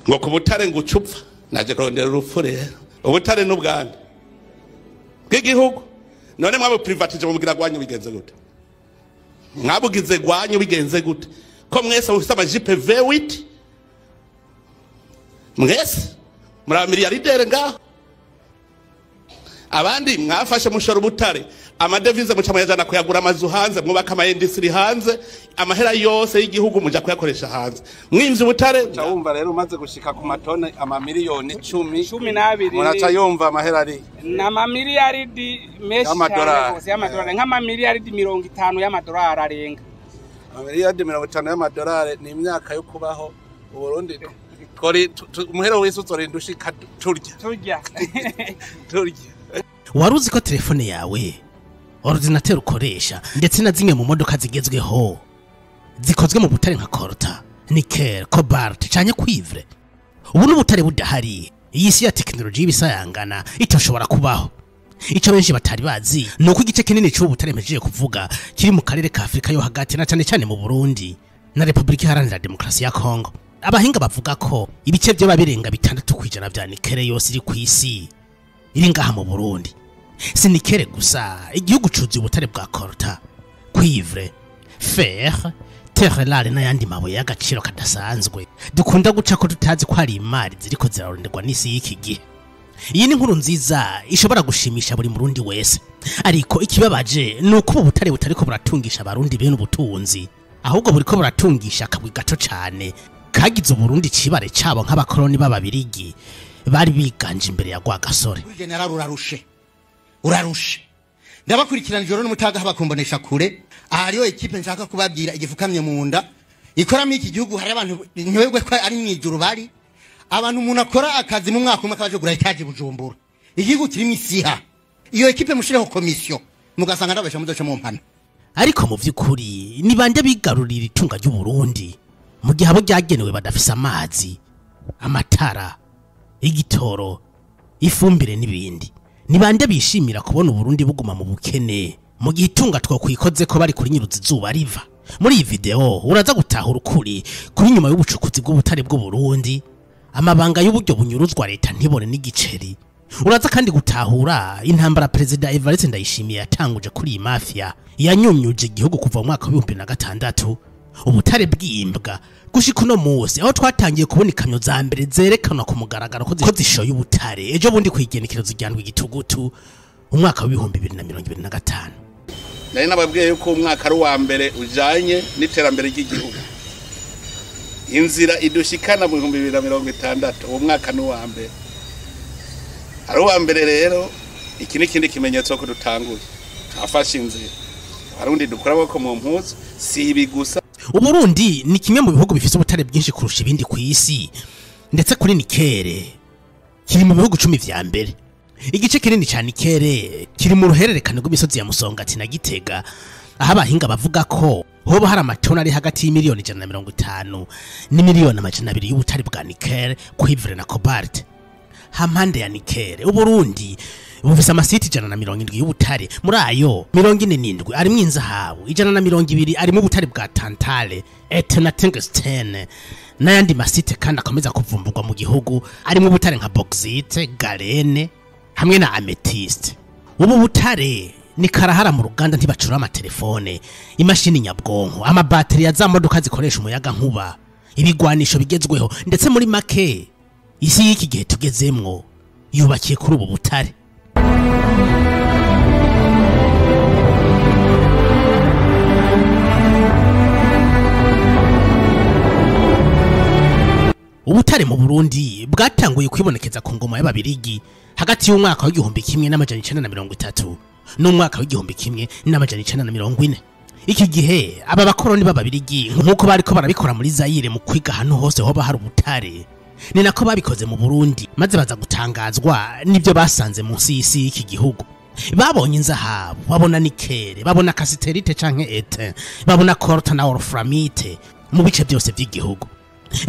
Ngo ku butare ngo ucupfa, naje kurondera urupfu rero. Ubutare n'ubwande bw'igihugu. None mwabo privatije mubwira gwanyu bigenze gute? Mwabugize gwanyu bigenze gute? Ko mwese mufite amajipe V8, mwese muri abamiliyardere ngaho, abandi mwafashe mushora ubutare, amadevize muca muyajana kuyagura amazu hanze, mwubaka ama industry hanze, amahera yose y'igihugu muja kuyakoresha hanze, mwimvye ubutare. Wumva rero umaze gushika ku matone amamiliyoni 10 12, muraca yumva amahera ari n'amamiliyaridi menshi cyane gose y'amadolari, nk'amamiliyaridi 50 y'amadolari arenga. Amamiliyaridi 50 y'amadolari ni imyaka yo kubaho Uburundi. Kori umuhero wese uzorinda ushika turya turya turya. Waruzi ko telefone yawe, ordinateur ukoresha, ndetse na zimwe mu modoka zigezweho zikozwe mu butare nka coltan, nickel, cobalt canke cuivre? Ubu n'ubutare budahari, iyi si ya tekinoloji y'ibisayangana itoshobora kubaho. Ico benshi batari bazi ni uko igice kinini c'ubu butare mpejeje kuvuga kiri mu karere ka Afrika yo hagati, na cane cane mu Burundi na Republika Iharanira Demokarasi ya Kongo. Abahinga bavuga ko ibice vyoba birenga 6% vya nickel yose iri kw'isi iri ngaha mu Burundi. Si nickel gusa, igihugu cuzuye ubutare bwa coltan, cuivre, fer, terre rare n'ayandi mabuye y'agaciro kadasanzwe dukunda guca ko tutazi ko hari imari ziriko ziraronderwa n'isi y'iki gihe. Iyi ni inkuru nziza ishobora gushimisha buri murundi wese, ariko ikibabaje ni uko ubu butare butariko buratungisha abarundi bene ubutunzi, ahubwo buriko buratungisha akagwi gato cane kagize Uburundi cibare cabo nk'abakoroni b'ababirigi bari biganje imbere ya Rwagasore. General urarushe, urarushe, ndabakurikirana ijoro n'umutaga bakumbonesha kure. Ahariyo ekipe nshaka kubabwira igifukamye mu nda ikoramo iki gihugu. Hari abantu ntwebwe ko ari mwijuru bari abantu, umuntu akora akazi mu mwaka umwe akabaje gura etaje Bujumbura. Igihugu kirimo isiha. Iyo ekipe mushireho komisiyo mugasanga ndabasha muzoca mu mpana. Ariko mu vy'ukuri ni bande bigarurira itunga ry'u Burundi mu gihe abo ryagenewe badafise amazi, amatara, igitoro, ifumbire n'ibindi? Ni bande bishimira kubona Uburundi buguma mu bukene mu gihe itunga twokwikoze ko bari kuri nyiruzi izuba riva? Muri iyi video uraza gutahura ukuri kuri nyuma y'ubucukuzi bw'ubutare bw'u Burundi, amabanga y'uburyo bunyuruzwa leta ntibone n'igiceri. Uraza kandi gutahura intambara Perezida Evariste Ndayishimiye yatanguje kuri iyi mafia yanyunyuje igihugu kuva mu mwaka wa 2006, ubutare bw'imbwa gushika uno munsi aho twatangiye kubona ikamyo za mbere zerekanwa ku mugaragaro ko zishoye ubutare ejo bundi kwigenekerezo ryandwa igitugutu umwaka wa 2025. Nari nababwiye yuko umwaka ari uwa mbere ujanye n'iterambere ry'igihugu, inzira idushikana mu 2060, uwo mwaka ni uwa mbere, ari uwa mbere. Rero iki ni ikindi kimenyetso ko dutanguye, twafashe inzira. Abarundi dukura amaboko mu mpuzu, si ibi gusa. Uburundi ni kimwe mu bihugu bifise ubutare bwinshi kurusha ibindi ku isi, ndetse kuri nickel kiri mu bihugu 10 vya mbere. Igice kinini ca nickel kiri mu ruhererekane rw'imisozi ya Musongati na Gitega, aho abahinga bavuga ko hoba hari amatoni ari hagati y'imiliyoni 150 n'imiliyoni 200 y'ubutare bwa nickel, cuivre na cobalt. Hampande ya nickel, Uburundi bufise amasiti 170 y'ubutare. Muri ayo 47 arimwo inzahabu, 120 arimo ubutare bwa tantale, etene na tungsten, n'ayandi masite kandi akomeza kuvumburwa mu gihugu arimo ubutare nka bauxite, galene hamwe na amethyste. Ubu butare ni karahara mu ruganda, ntibacura amatelefone, imashini nyabwonko, amabateri ya za modoka zikoresha umuyaga nkuba, ibigwanisho bigezweho, ndetse muri make isi y'iki gihe tugezemwo yubakiye kuri ubu butare. Ubutare mu Burundi bwatanguye kwibonekeza ku ngoma y'ababirigi hagati y'umwaka wa 1930 n'umwaka wa 1940. Iki gihe aba bakoroni b'ababirigi nkuko bariko barabikora muri Zaire mu kwiga ahantu hose hoba hari ubutare, ni nako babikoze mu Burundi, maze baza gutangazwa n'ibyo basanze munsi y'isi y'iki gihugu. Babonye inzahabu, babona nickel, babona cassiterite canke étain, babona coltan na wolframite mu bice byose by'igihugu.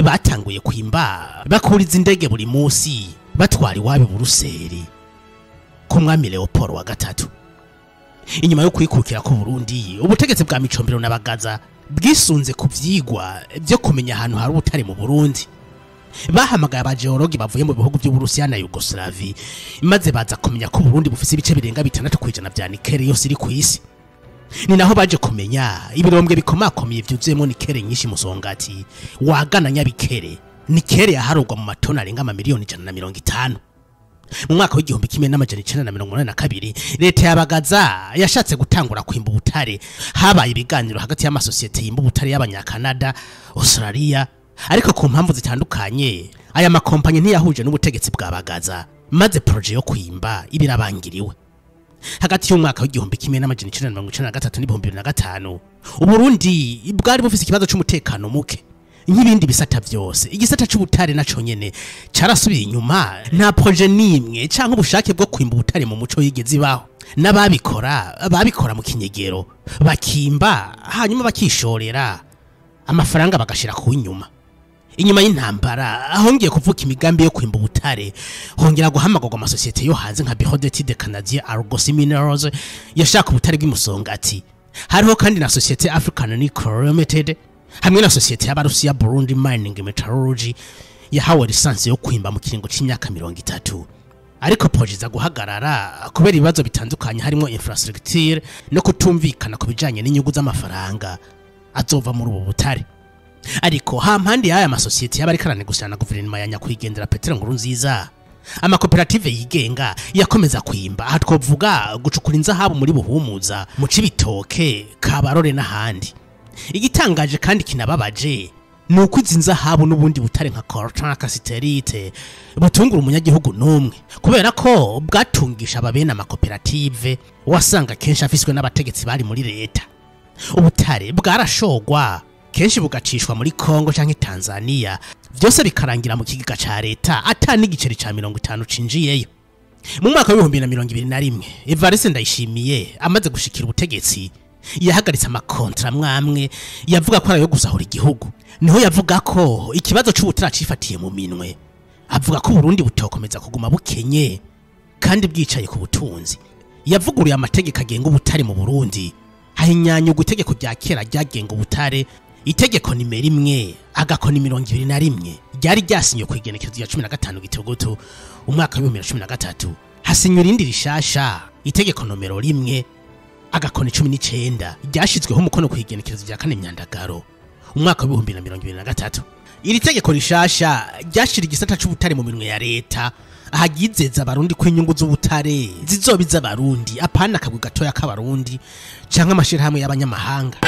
Batanguye kwimba bakuriza indege buri munsi batwara iwabo Buruseli ku mwami Leopold wa gatatu. Inyuma yo kwikukira ku Burundi, ubutegetsi bwa Micombero n'Abagaza bwisunze ku vyigwa byo kumenya ahantu hari ubutare mu Burundi. Bahamagaye abageologi bavuye mu bihugu by'Uburusiya na Yugoslavie, maze baza kumenya ko Burundi bufise ibice birenga 6% vya nikele yose iri ku isi. Ni naho baje kumenya ibirombwe bikomakomeye vyuzuyemo nikele nyinshi Musongati wagana Nyabikere. Nikele yaharurwa mu matona arenga amamiliyoni 150. Mu mwaka w'igihumbi kimwe n'amajana icenda na mirongo umunani na kabiri, leta y'Abagaza yashatse gutangura kwimba ubutare. Habaye ibiganiro hagati y'amasosiyete yimba ubutare y'abanyakanada, Australia, ariko ku mpamvu zitandukanye aya makompanyi ntiyahuje n'ubutegetsi bwa Bagaza, maze projet yo kwimba ibirabangiriwe. Hagati y'umwaka w'igihumbi kimwe n'amajana icenda na mirongo icenda na gatatu n'ibihumbi bibiri na gatanu, Uburundi bwari bufise ikibazo c'umutekano muke nk'ibindi bisata vyose. Igisata c'ubutare naco nyene carasubiye inyuma, nta projet nimwe canke ubushake bwo kwimba ubutare mu muco yigeze ibaho. N'ababikora babikora mu kinyegero, bakimba hanyuma bakishorera amafaranga bagashira ku inyuma. Inyuma y'intambara ahongiye kuvuka imigambi yo kwimba ubutare, hongera guhamagurwa amasosiyete yo hanze nka Bureau d'études canadien Argos Minerals yashaka ubutare bw'imusongati. Hariho kandi na societe African Nickel Limited hamwe na societe y'Abarusiya Burundi Mining Metallurgy yahawe lisansi yo kwimba mu kiringo c'imyaka 30. Ariko projet za guhagarara kubera ibibazo bitandukanye harimo infrastructure no kutumvikana ku bijanye n'inyungu z'amafaranga azova muri ubu butare. Ariko hampande y'aya masosiyete y'abari karanegusana na guverinoma ya nyakwigendera Petero Nkurunziza, amakoperative yigenga yakomeza kwimba. Aha twovuga gucukura inzahabu muri Buhumuza, mu Cibitoke, Kabarore n'ahandi. Igitangaje kandi kinababaje ni uko izi nzahabu n'ubundi butare nka coltan na cassiterite butungura umunyagihugu n'umwe, kubera ko bwatungisha ababene amakoperative wasanga kenshi afiswe n'abategetsi bari muri leta. Ubutare bwarashogwa kenshi bugacishwa muri Kongo canke Tanzania, vyose bikarangira mu kigega ca leta ata n'igiceri ca 50 cinjiyeyo. Mu mwaka wa 2021, Evariste Ndayishimiye amaze gushikira ubutegetsi yahagaritse amakontra mwamwe yavuga ko arayo gusahura igihugu. Niho yavuga ko ikibazo c'ubutara cifatiye mu minwe, avuga ko Burundi butokomeza kuguma bukenye kandi bwicaye ku butunzi. Yavuguruye amategeko agenga ubutare mu Burundi, hahinyanyugwa itegeko rya kera ryagenga ubutare, itegeko nimero 1 agakoni 21 ryari ryasinywe ku igenekerezo rya 15 Gitugutu umwaka wa 2013. Hasinywe irindi rishasha, itegeko nomero 1 agakoni 19 ryashizweho umukono ku igenekerezo rya 4 Myandagaro umwaka wa 2023. Iri tegeko rishasha ryashira igisata c'ubutare mu minwe ya leta, ahagizeza abarundi ko inyungu z'ubutare zizobiza abarundi, apana akagwi gatoya k'abarundi canke amashirahamwe y'abanyamahanga.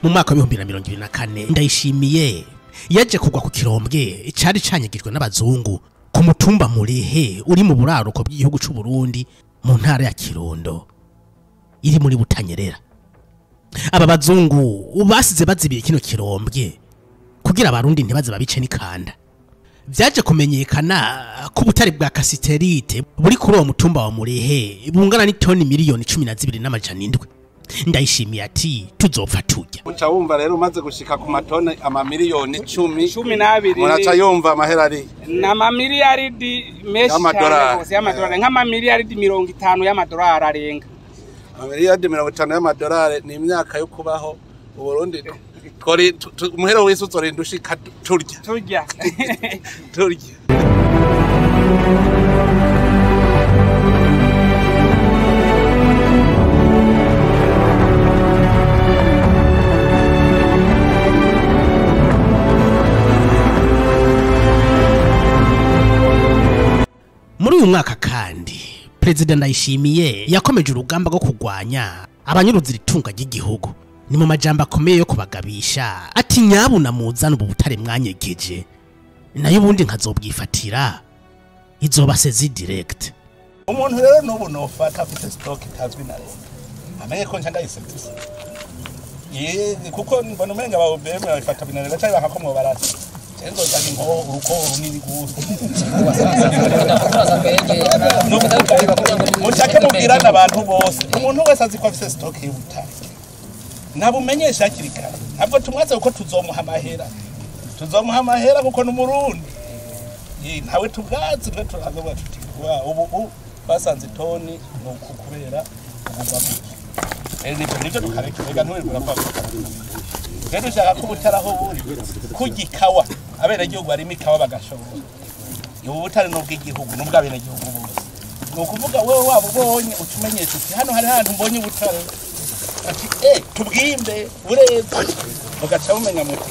Mu mwaka wa 2024, Ndayishimiye yaje kugwa ku kirombwe cari canyagijwe n'abazungu ku mutumba Murehe uri mu buraruko bw'igihugu c'u Burundi mu ntara ya Kirundo iri muri Butanyerera. Aba bazungu basize bazibiye kino kirombwe kugira abarundi ntibaze babice n'ikanda. Vyaje kumenyekana ko ubutare bwa cassiterite buri kuri uwo mutumba wa Murehe bungana n'itoni miliyoni 12,700. Ndayishimiye ati tuzopfa turya. Uca wumva rero umaze gushika ku matone amamiliyoni 10 12, muraca yumva amahera ari n'amamiliyaridi menshi cyane Y'amadolari. gose y'amadolari, nk'amamiliyaridi 50 y'amadolari arenga. Amamiliyaridi 50 y'amadolari ni imyaka yo kubaho Uburundi. Twori umuhero w'isi uzorinda ushika turya turya turya. Muri uyu mwaka kandi Perezida Ndayishimiye yakomeje urugamba rwo kurwanya abanyuruza iritunga ry'igihugu. Ni mu majambo akomeye yo kubagabisha ati nyabuna muzana ubu butare mwanyegeje, nayo ubundi nkazobwifatira izoba sezi direct. Umuntu rero n'ubu nofata afite stock itazwi na leta, amenye ko nca ndayisevise. Ye kuko mbona umenga ba OBM babifata binanira cyangwa bakakomwa barasa. Nzozana inkoho urukoho runini gose. Mushake mubwirane abantu bose, umuntu wese azi ko afise stock y'ubutare nabumenyesha hakiri kare. Ntabwo tumwaze kuko tuzomuha amahera, Tuzomuha amahera kuko ni umurundi. Ntawe tubwazi twe turavuga tuti ubu basanze itoni ni uku kubera ubugwa bw'iki. Nivyo tukareka reka ntiwirirwe urapfa. Rero dushaka ko ubutare aho buri kurya ikawa abenegihugu barima ikawa bagashobora. Ubu butare ni ubw'igihugu ni ubw'abenegihugu bose. Ni ukuvuga wewe waba ubonye uca umenyesha uti hano hari ahantu mbonye ubutare. Ati tubwimbe bureze. Mugaca mumenya muti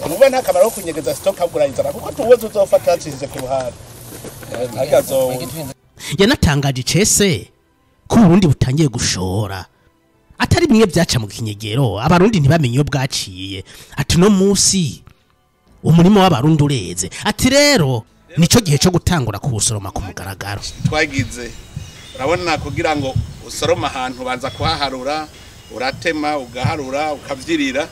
nubwo nta kamaro ko kunyegeza stock agurayizana kuko tuweze uzofata yacishije ku ruhande. Yanatangaje icese ko Burundi butangiye gushora atari bimwe byaca mu kinyegero abarundi ntibamenye iyo bwaciye. Ati no munsi umurimo w'abarundi ureze. Ati rero nico gihe cyo gutangura kuwusoroma ku mugaragaro. Twagize urabona kugira ngo usoroma ahantu banza kuhaharura, uratema ugaharura ukavyirira.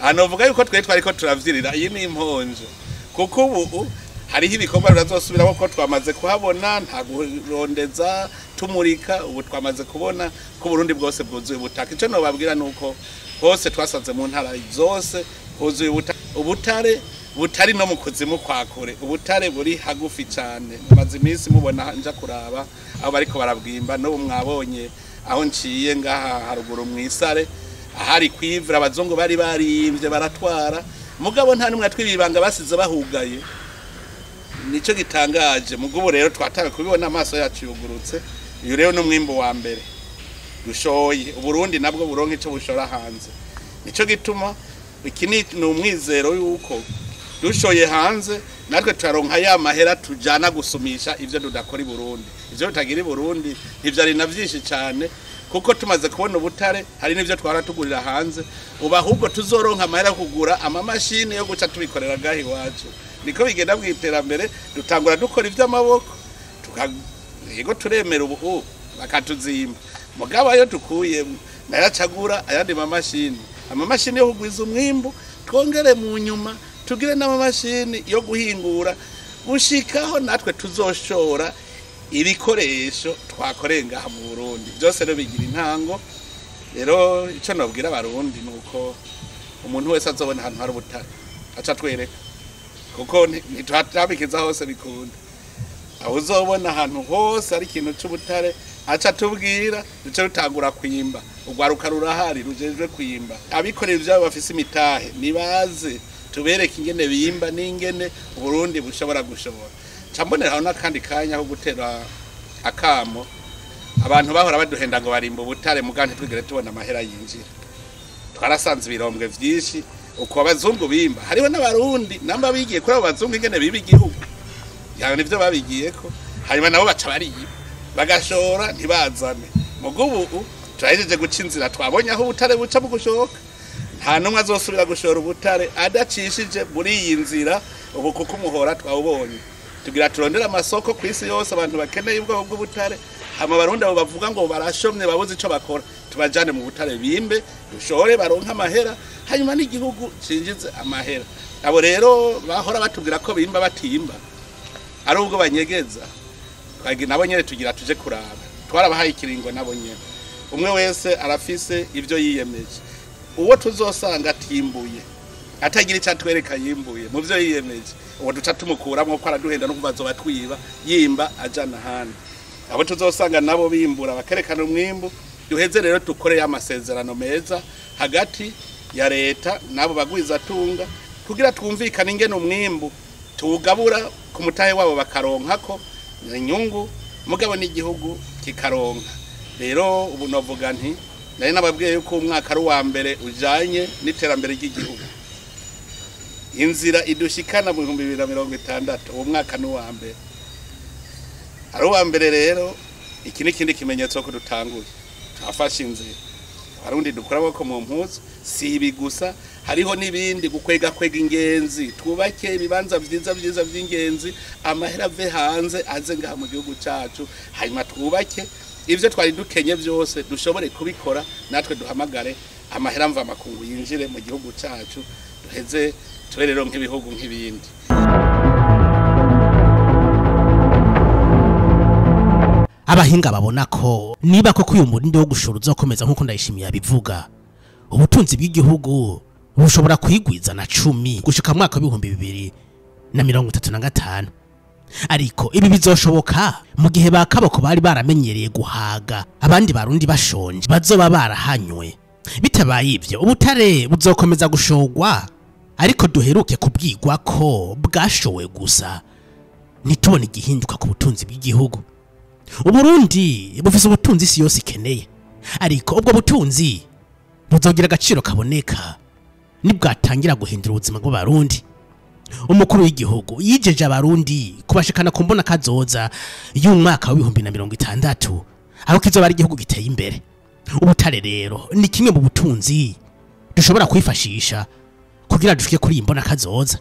Anovuga yuko twe twariko turavyirira iyi ni imponje kuko ubu hariho ibikorwa birazosubiramo ko twamaze kuhabona, nta kurondeza tumurika. Ubu twamaze kubona ko Burundi bwose bwuzuye ubutaka. Ico nobabwira nuko hose twasanze mu ntara zose huzuye ubutare butari no mu kuzimu kwa kure, ubutare buri hagufi cyane. Maze iminsi mubona nja kuraba aho bariko barabwimba, n'ubu mwabonye aho nciye ngaha haruguru mwisare ahari kwivura abazungu bari barimvye baratwara, mugabo nta numwe atwibibanga basize bahugaye. Nico gitangaje. Mugubu rero twatawe kubibona amaso yacu yugurutse. Uyu rero n'umwimbo wa mbere dushoye Uburundi nabwo buronke ico bushora hanze. Nico gituma iki ni umwizero yuko dushoye hanze natwe turaronka ya mahera tujana gusumisha ivyo dudakora i Burundi. Ivyo tutagira i Burundi ntivyari na vyinshi cyane kuko tumaze kubona ubutare hari n'ivyo twara tugurira hanze. Ubu ahubwo tuzoronka amahera kugura amamashini yo guca tubikorera gahi iwacu. Niko bigenda mu iterambere, dutangura dukora ivy'amaboko yego turemera ubu bakatuzimba, mugabo ayo dukuye nayacagura ayandi mamashini, amamashini yo kugwiza umwimbu, twongere mu nyuma tugire n'amamashini yo guhingura gushikaho natwe tuzoshora ibikoresho twakoreye ngaha mu Burundi. Byose rero bigira intango. Rero ico nobwira abarundi nuko umuntu wese azobona ahantu hari ubutare aca twereka, kuko ntitwatabikiza hose bikunda. Aho uzobona ahantu hose ari ikintu c'ubutare aca tubwira, duce rutangura kwimba. Urwaruka rurahari rujejwe kwimba. Abikorera ivyabo bafise imitahe nibaze tubereke ingene bimba n'ingene Uburundi bushobora gushobora. Cambonera n'akandi kanya ko gutera akamo abantu bahora baduhenda ngo barimba ubutare muga ntitwigere tubona amahera yinjira. Twarasanze ibirombwe vyinshi uko abazungu bimba, hariho n'abarundi namba bigiye kuri abo bazungu ingene biba igihugu yawe nivyo babigiyeko, hanyuma nabo baca bariba bagashora ntibazane. Mugubu turahejeje guca inzira, twabonye aho ubutare buca mu gushoka. Nta numwe azosubira gushora ubutare adacishije muri iyi nzira ubu kuko umuhora twawubonye. Tugira turondera amasoko ku isi yose abantu bakeneye ubwoko bw'ubutare, hama abarundi abo bavuga ngo barashomye babuze ico bakora, tubajane mu butare bimbe dushore baronka amahera, hanyuma n'igihugu cinjize amahera. Abo rero bahora batubwira ko bimba batimba ari ubwo banyegeza, nabo nyene tugira tuje kuraba. Twarabahaye ikiringo nabo nyene, umwe wese arafise ivyo yiyemeje. Uwo tuzosanga atimbuye atagira icyo atwereka yimbuye mu byo yiyemeje, uwo duca tumukuramwo ko araduhenda no kubazo batwiba yimba ajana ahandi. Abo tuzosanga nabo bimbura bakerekana umwimbu, duheze rero dukore amasezerano meza hagati ya leta nabo bagwiza tunga kugira twumvikane ingene umwimbu tuwugabura ku mutahe wabo bakaronkako inyungu, mugabo n'igihugu kikaronka. Rero ubu novuga nti nari nababwiye yuko umwaka ari uwa mbere ujanye n'iterambere ry'igihugu. Inzira idushikana mu 2060 uwo mwaka ni uwa mbere. Ari uwa mbere rero iki ni ikindi kimenyetso ko dutanguye twafashe inzira. Abarundi dukora amaboko mu mpuzu, si ibi gusa, hariho n'ibindi gukwega kwega ingenzi, twubake ibibanza vyiza vyiza vy'ingenzi, amahera ave hanze aze ngaha mu gihugu cacu, hanyuma twubake ivyo twari dukenye vyose dushobore kubikora, natwe duhamagare amahera mva makungu yinjire mu gihugu cacu, duheze tube rero nk'ibihugu nk'ibindi. Abahinga babona ko niba koko uyu murindi wo gushora uzokomeza nkuko Ndayishimiye abivuga, ubutunzi bw'igihugu Bushobora kwigwiza na 10 gushika mu mwaka 2035. Ariko ibi bizoshoboka mu gihe bakaboko bari baramenyereye guhaga abandi barundi bashonje bazoba barahanywe. Bitabaye ivyo, ubutare buzokomeza gushogwa, ariko duheruke kubwirwa ko bwashowe gusa ntitubone igihinduka ku butunzi bw'igihugu. Uburundi bufise ubutunzi isi yose ikeneye, ariko ubwo butunzi buzogira agaciro kaboneka nibwatangira guhindura ubuzima bw'abarundi. Umukuru w'igihugu yijeje abarundi kubashikana ku mbona kazoza y'umwaka wa 2060, aho kizoba ari igihugu giteye imbere. Ubutare rero ni kimwe mu butunzi dushobora kwifashisha kugira dushike kuri iyi mbona kazoza,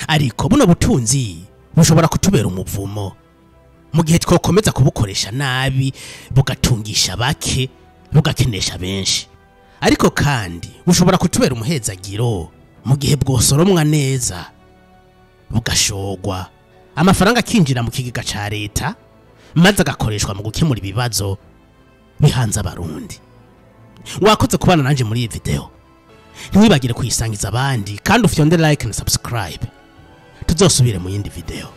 ariko buno butunzi bushobora kutubera umuvumo mu gihe twokomeza kubukoresha nabi, bugatungisha bake bugakenesha benshi. Ariko kandi bushobora kutubera umuhezagiro mu gihe bwosoromwa neza, bugashogwa, amafaranga akinjira mu kigega ca leta maze agakoreshwa mu gukemura ibibazo bihanze abarundi. Wakoze kubana nanje muri iyi video, ntiwibagire kuyisangiza abandi, kandi ufyonde like na subscribe. Tuzosubire mu yindi video.